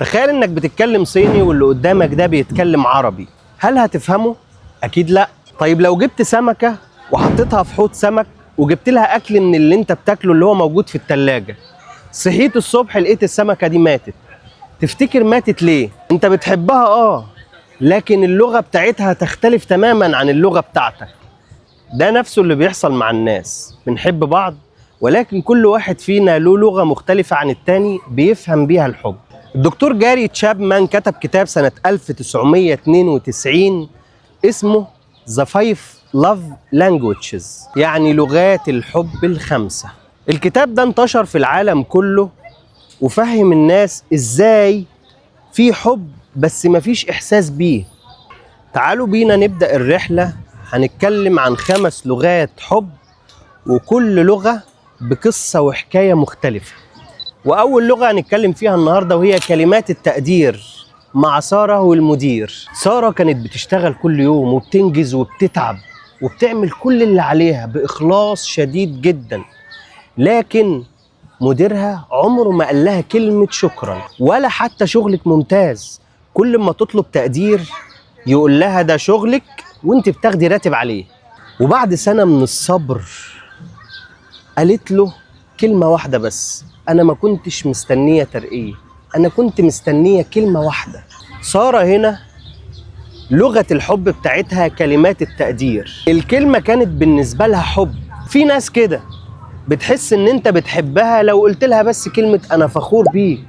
تخيل انك بتتكلم صيني واللي قدامك ده بيتكلم عربي، هل هتفهمه؟ اكيد لا. طيب لو جبت سمكة وحطيتها في حوض سمك وجبت لها اكل من اللي انت بتاكله اللي هو موجود في التلاجة، صحيت الصبح لقيت السمكة دي ماتت، تفتكر ماتت ليه؟ انت بتحبها لكن اللغة بتاعتها تختلف تماما عن اللغة بتاعتك. ده نفسه اللي بيحصل مع الناس، بنحب بعض ولكن كل واحد فينا له لغة مختلفة عن التاني بيفهم بيها الحب. الدكتور جاري تشابمان كتب كتاب سنة 1992 اسمه The Five Love Languages، يعني لغات الحب الخمسة. الكتاب ده انتشر في العالم كله وفهم الناس ازاي في حب بس مفيش احساس بيه. تعالوا بينا نبدأ الرحلة. هنتكلم عن 5 لغات حب، وكل لغة بقصة وحكاية مختلفة. وأول لغة هنتكلم فيها النهاردة وهي كلمات التقدير مع سارة والمدير. سارة كانت بتشتغل كل يوم وبتنجز وبتتعب وبتعمل كل اللي عليها بإخلاص شديد جدا، لكن مديرها عمره ما قال لها كلمة شكرا ولا حتى شغلك ممتاز. كل ما تطلب تقدير يقول لها ده شغلك وانت بتاخدي راتب عليه. وبعد سنة من الصبر قالت له كلمة واحدة بس: أنا ما كنتش مستنية ترقية، أنا كنت مستنية كلمة واحدة. سارة هنا لغة الحب بتاعتها كلمات التقدير، الكلمة كانت بالنسبة لها حب. في ناس كده بتحس ان انت بتحبها لو قلت لها بس كلمة انا فخور بيك،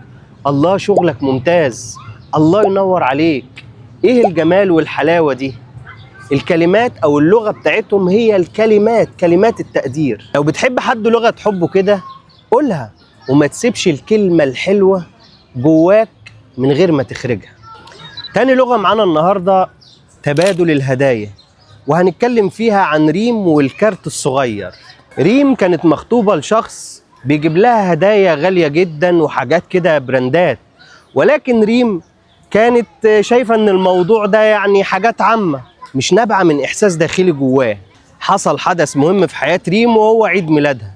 الله شغلك ممتاز، الله ينور عليك، ايه الجمال والحلاوة دي. الكلمات او اللغة بتاعتهم هي الكلمات، كلمات التقدير. لو بتحب حد لغة حبه كده قولها، وما تسيبش الكلمة الحلوة جواك من غير ما تخرجها. تاني لغة معانا النهاردة تبادل الهدايا، وهنتكلم فيها عن ريم والكارت الصغير. ريم كانت مخطوبة لشخص بيجيب لها هدايا غالية جدا وحاجات كده براندات، ولكن ريم كانت شايفة ان الموضوع ده يعني حاجات عامة مش نابعة من إحساس داخلي جواه. حصل حدث مهم في حياة ريم وهو عيد ميلادها.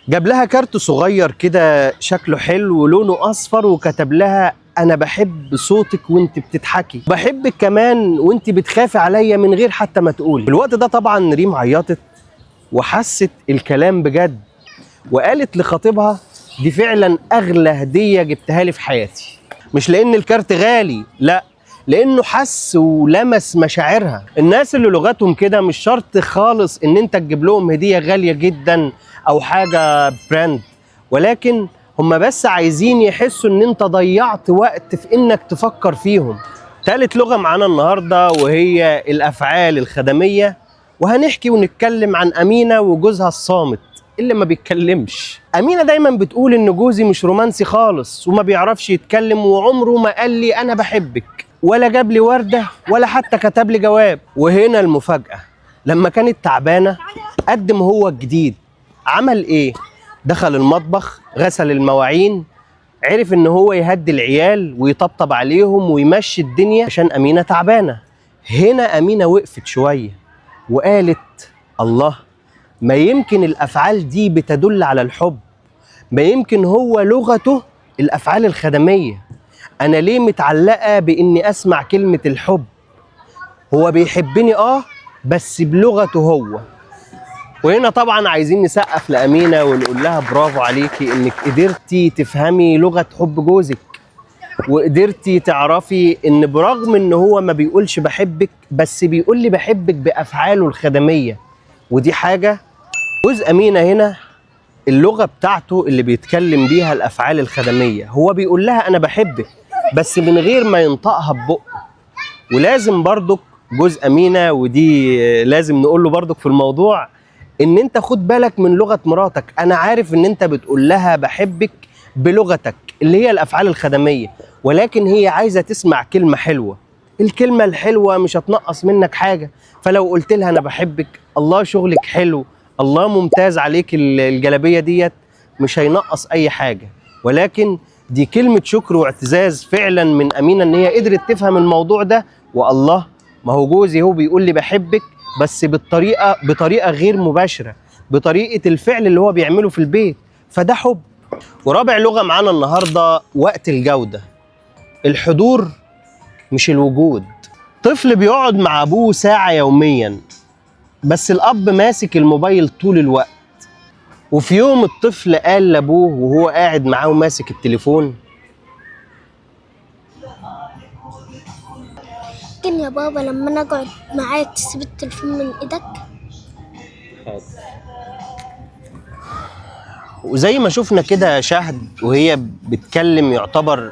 جاب لها كارت صغير كده شكله حلو ولونه أصفر، وكتب لها أنا بحب صوتك وانت بتضحكي، بحبك كمان وانت بتخافي عليا من غير حتى ما تقولي. في الوقت ده طبعا ريم عيطت وحست الكلام بجد، وقالت لخطيبها دي فعلا أغلى هدية جبتها لي في حياتي. مش لأن الكارت غالي، لا، لأنه حس ولمس مشاعرها. الناس اللي لغتهم كده مش شرط خالص إن أنت تجيب لهم هدية غالية جدا أو حاجة brand، ولكن هم بس عايزين يحسوا إن أنت ضيعت وقت في إنك تفكر فيهم. تالت لغة معانا النهاردة وهي الأفعال الخدمية، وهنحكي ونتكلم عن أمينة وجوزها الصامت اللي ما بيتكلمش. أمينة دايما بتقول إن جوزي مش رومانسي خالص وما بيعرفش يتكلم، وعمره ما قال لي أنا بحبك، ولا جاب لي وردة، ولا حتى كتب لي جواب. وهنا المفاجأة، لما كانت تعبانة قدم هو الجديد. عمل إيه؟ دخل المطبخ، غسل المواعين، عرف إن هو يهدي العيال ويطبطب عليهم ويمشي الدنيا عشان أمينة تعبانة. هنا أمينة وقفت شوية وقالت الله، ما يمكن الأفعال دي بتدل على الحب، ما يمكن هو لغته الأفعال الخدمية. أنا ليه متعلقة بإني أسمع كلمة الحب؟ هو بيحبني بس بلغته هو. وهنا طبعا عايزين نسقف لأمينة ونقول لها برافو عليكي إنك قدرتي تفهمي لغة حب جوزك، وقدرتي تعرفي إن برغم إن هو ما بيقولش بحبك بس بيقول لي بحبك بأفعاله الخدمية. ودي حاجة جوز أمينة هنا اللغة بتاعته اللي بيتكلم بيها الأفعال الخدمية، هو بيقول لها أنا بحبك بس من غير ما ينطقها ببقه. ولازم برضك جوز أمينة، ودي لازم نقول له برضك في الموضوع، إن أنت خد بالك من لغة مراتك. أنا عارف إن أنت بتقول لها بحبك بلغتك اللي هي الأفعال الخدمية، ولكن هي عايزة تسمع كلمة حلوة. الكلمة الحلوة مش هتنقص منك حاجة. فلو قلت لها أنا بحبك، الله شغلك حلو، الله ممتاز عليك الجلابية ديت، مش هينقص أي حاجة. ولكن دي كلمة شكر واعتزاز فعلا من أمينة إن هي قدرت تفهم الموضوع ده. والله ما هو جوزي هو بيقول لي بحبك بس بطريقة غير مباشرة، بطريقة الفعل اللي هو بيعمله في البيت، فده حب. ورابع لغة معانا النهاردة وقت الجودة، الحضور مش الوجود. طفل بيقعد مع أبوه ساعة يوميا، بس الأب ماسك الموبايل طول الوقت. وفي يوم الطفل قال لأبوه وهو قاعد معاه وماسك التليفون: ممكن يا بابا لما انا اقعد معاك تسيب التليفون من ايدك؟ وزي ما شفنا كده شهد وهي بتكلم، يعتبر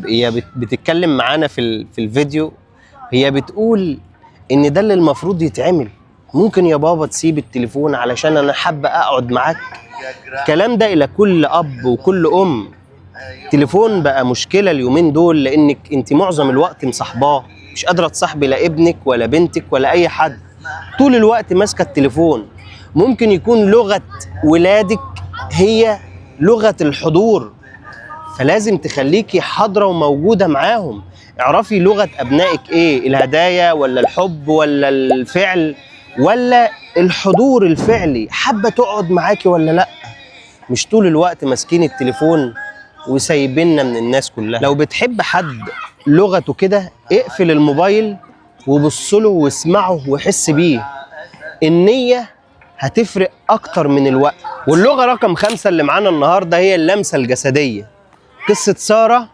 هي بتتكلم معانا في الفيديو، هي بتقول ان ده اللي المفروض يتعمل. ممكن يا بابا تسيب التليفون علشان انا حابة اقعد معاك؟ الكلام ده الى كل اب وكل ام. التليفون بقى مشكلة اليومين دول، لانك انت معظم الوقت مصاحباه، مش قادرة تصاحبي لا ابنك ولا بنتك ولا اي حد، طول الوقت ماسكه التليفون. ممكن يكون لغة ولادك هي لغة الحضور، فلازم تخليكي حاضره وموجودة معاهم. اعرفي لغة ابنائك ايه، الهدايا ولا الحب ولا الفعل ولا الحضور الفعلي، حابة تقعد معاكي ولا لا. مش طول الوقت ماسكين التليفون وسايبيننا من الناس كلها. لو بتحب حد لغته كده، اقفل الموبايل وبص له واسمعه وحس بيه. النية هتفرق أكتر من الوقت. واللغة رقم 5 اللي معانا النهاردة هي اللمسة الجسدية. قصة سارة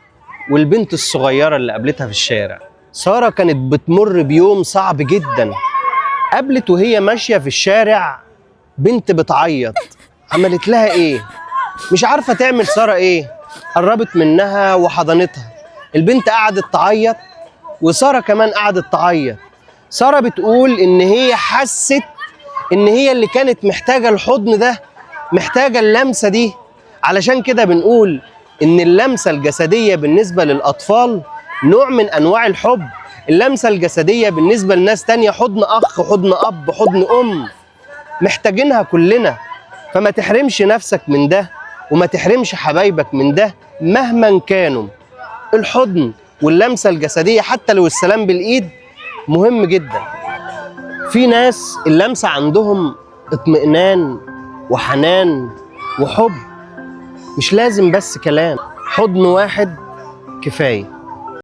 والبنت الصغيرة اللي قابلتها في الشارع. سارة كانت بتمر بيوم صعب جدا. قابلت وهي ماشية في الشارع بنت بتعيط. عملت لها ايه؟ مش عارفة تعمل سارة ايه. قربت منها وحضنتها. البنت قعدت تعيط وسارة كمان قعدت تعيط. سارة بتقول ان هي حست ان هي اللي كانت محتاجة الحضن ده، محتاجة اللمسة دي. علشان كده بنقول ان اللمسة الجسدية بالنسبة للأطفال نوع من أنواع الحب. اللمسة الجسدية بالنسبة لناس تانية حضن أخ، حضن أب، حضن أم، محتاجينها كلنا. فما تحرمش نفسك من ده، وما تحرمش حبايبك من ده مهما كانوا. الحضن واللمسة الجسدية حتى لو السلام بالإيد مهم جدا. في ناس اللمسة عندهم اطمئنان وحنان وحب، مش لازم بس كلام، حضن واحد كفاية.